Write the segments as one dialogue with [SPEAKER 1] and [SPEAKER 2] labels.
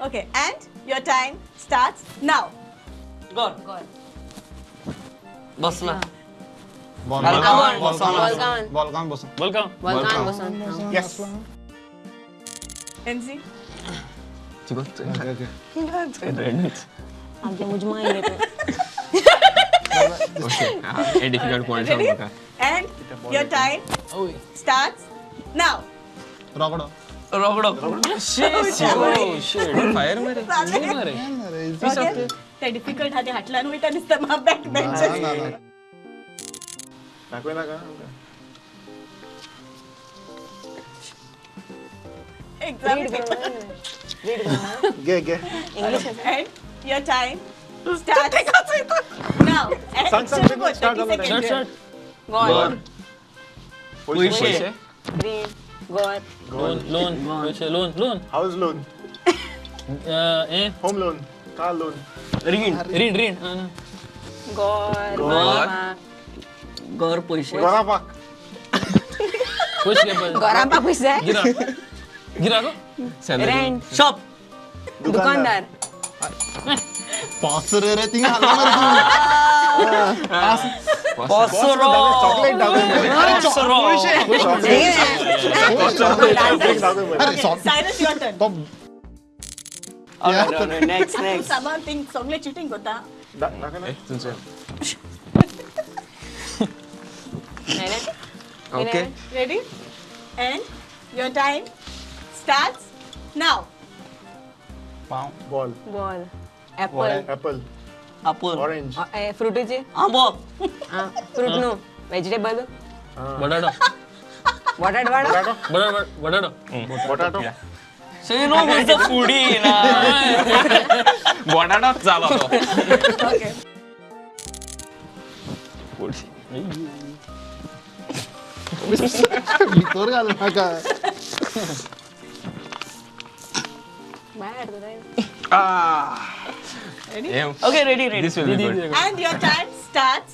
[SPEAKER 1] Okay, and your time starts now.
[SPEAKER 2] Go. Bosna.
[SPEAKER 3] Balkan.
[SPEAKER 4] Balkan.
[SPEAKER 3] Balkan.
[SPEAKER 5] Balkan Bosan.
[SPEAKER 4] Yes.
[SPEAKER 1] NC.
[SPEAKER 5] आगे मुझमा आइले pay.
[SPEAKER 6] Okay, a difficult point.
[SPEAKER 1] Ready? And your time starts now.
[SPEAKER 4] Rogdo.
[SPEAKER 2] Rogdo.
[SPEAKER 3] Shit. Oh shit.
[SPEAKER 6] Fire मारे.
[SPEAKER 1] Okay. ते difficult हा ते हाटल्यान वयता दिसता म्हाका back bench.
[SPEAKER 4] ना ना. दाखय नाका.
[SPEAKER 1] Exam.
[SPEAKER 5] Read
[SPEAKER 4] Ge ge.
[SPEAKER 5] English.
[SPEAKER 1] And your time starts now.
[SPEAKER 4] सांग सांग start
[SPEAKER 1] 30
[SPEAKER 3] Start.
[SPEAKER 5] Gone.
[SPEAKER 6] पैसे.
[SPEAKER 5] Green. Gone.
[SPEAKER 3] Loan. पैसे loan. Loan.
[SPEAKER 4] House loan. Home loan. Car loan.
[SPEAKER 2] Rin.
[SPEAKER 3] Rin.
[SPEAKER 5] Gone.
[SPEAKER 2] Gone. Gor पैसे.
[SPEAKER 4] गोरापाक.
[SPEAKER 3] पैसे.
[SPEAKER 5] गोरापाक पैसे.
[SPEAKER 3] गिरा. गिरा को.
[SPEAKER 5] Rent.
[SPEAKER 2] Shop.
[SPEAKER 5] दुकानदार.
[SPEAKER 4] पासरे रे तिंगा हाल मार तू.
[SPEAKER 2] पसरो.
[SPEAKER 4] चॉकलेट दाखय.
[SPEAKER 2] पसरो.
[SPEAKER 4] चॉकलेट दाखय. अरे
[SPEAKER 1] Cyrus, your turn.
[SPEAKER 4] तो
[SPEAKER 2] Alright, next.
[SPEAKER 1] सामान थिंग सगळे चिटिंग करता.
[SPEAKER 4] दाखय ना.
[SPEAKER 6] Okay.
[SPEAKER 1] Ready? And your time starts now.
[SPEAKER 4] Ball.
[SPEAKER 5] Ball. Apple.
[SPEAKER 4] Apple.
[SPEAKER 2] Apple.
[SPEAKER 4] Orange.
[SPEAKER 5] फ्रुटीचे.
[SPEAKER 2] आंबो.
[SPEAKER 5] Fruit no. वेजिटेबल.
[SPEAKER 3] बटाटो.
[SPEAKER 5] बटाट वाडो.
[SPEAKER 3] बटाटो.
[SPEAKER 4] बटाटो.
[SPEAKER 2] So you know who's the foodie ना.
[SPEAKER 6] बटाटोच झाला तो.
[SPEAKER 1] Okay.
[SPEAKER 4] भितर घाल नाका.
[SPEAKER 5] बाहेर हाडटा.
[SPEAKER 1] Ready?
[SPEAKER 2] Okay, ready.
[SPEAKER 6] This will be good.
[SPEAKER 1] And your time starts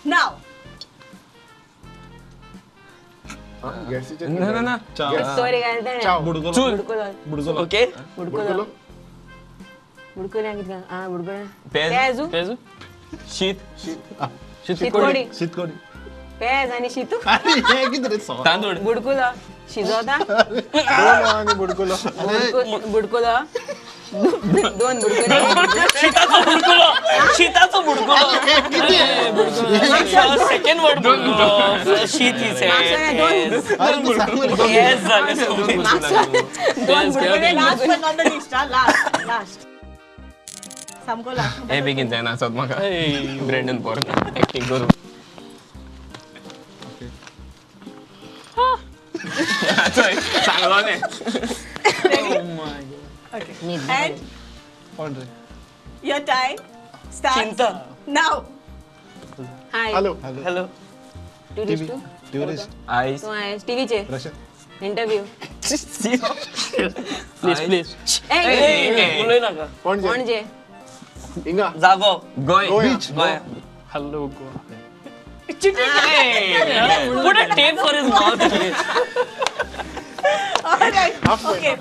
[SPEAKER 1] now.
[SPEAKER 6] ना ना.
[SPEAKER 5] सॉरी घालता.
[SPEAKER 4] बुडकुलो.
[SPEAKER 5] बुडकुलो.
[SPEAKER 4] बुडकुलो.
[SPEAKER 2] Okay.
[SPEAKER 5] बुडकुलो. बुडकुलो कितें? आ बुडकुलो.
[SPEAKER 6] पेज.
[SPEAKER 5] पेजू.
[SPEAKER 3] पेजू.
[SPEAKER 6] शीत.
[SPEAKER 5] शीतकोडी.
[SPEAKER 4] शीतकोडी.
[SPEAKER 5] पेज आणि शीतू.
[SPEAKER 4] अरे हे कितें रे?
[SPEAKER 6] तांदूळ.
[SPEAKER 5] बुडकुलो. शिजवता.
[SPEAKER 4] आणि बुडकुलो.
[SPEAKER 5] बुडकुलो. दोन बुडकुले.
[SPEAKER 2] शीताचो बुडकुलो. शीताचो बुडकुलो. सेकंड वर्ड बुडकुलो. शीत ही
[SPEAKER 5] दोन.
[SPEAKER 2] येस झाले.
[SPEAKER 5] दोन Budkule.
[SPEAKER 1] Last one on the list, last. सामको last.
[SPEAKER 6] हे बेगीन जायना आसत म्हाका. ब्रेंडन पोर एक्टिंग करू. सांगलो न्ही.
[SPEAKER 1] Okay. And your time starts
[SPEAKER 2] Chintan.
[SPEAKER 1] now.
[SPEAKER 5] Hi.
[SPEAKER 4] Hello.
[SPEAKER 2] Hello.
[SPEAKER 5] Tourist.
[SPEAKER 4] Tourist.
[SPEAKER 6] Ice.
[SPEAKER 5] तू आहेस टीव्हीचे.
[SPEAKER 4] Russian.
[SPEAKER 5] Interview.
[SPEAKER 3] Please please.
[SPEAKER 2] उलय नाका.
[SPEAKER 4] पणजे.
[SPEAKER 5] पणजे.
[SPEAKER 4] हिंगा.
[SPEAKER 2] जागो.
[SPEAKER 6] Goa.
[SPEAKER 4] Beach.
[SPEAKER 2] Goa.
[SPEAKER 3] Hello Goa.
[SPEAKER 2] Put a tape for his mouth.
[SPEAKER 1] All right.
[SPEAKER 4] Half point.
[SPEAKER 1] Okay.